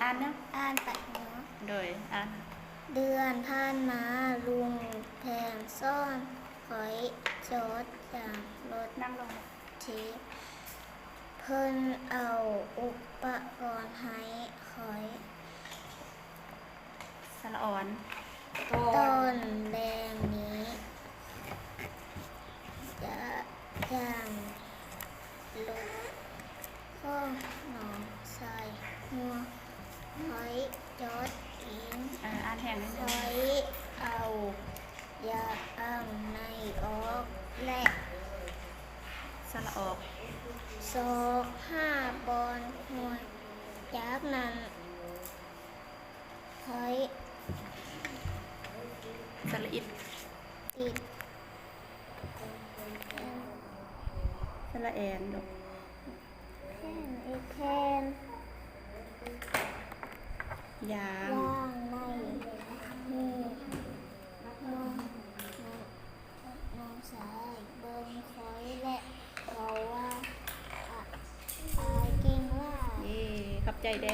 ອ່ານເນາະ ອ່ານປະໂຫຍກ. ໂດຍ ອ່ານ. ເດືອນຜ່ານມາ ລຸງແພນສອນຂ້ອຍຈອດຢາງລົດ ນັ່ງລົງ ເທບ. ເພິ່ນເອົາອຸປະກອນໃຫ້ຂ້ອຍ. ສະຫຼະອອນ. ຕອນແລງນີ້ ຈະ ຈາງລົດຂອງນ້ອງຊາຍຫົວຂ້ອຍຈອດເອງ. ເອີ ອ່ານແຮງໜ້ອຍໜຶ່ງ. ຂ້ອຍເອົາຢາງໃນອອກ ແລະ ສະຫຼະອອກ ຊອກຫາບ່ອນຫ້ວຍ. ຈາກນັ້ນ ຂ້ອຍ ສະຫຼະອິດ ອິດ ສະຫຼະແອນລູກ ແຂນ ເອກແຂນ ຢາງ ຢາງໃນ ມີ ນ້ອງຊາຍເບິ່ງຂ້ອຍ ແລະ ເວົ້າວ່າ ອາ ອາຍເກັ່ງຫຼາຍ. ເຢ້ ຂອບໃຈເດ້.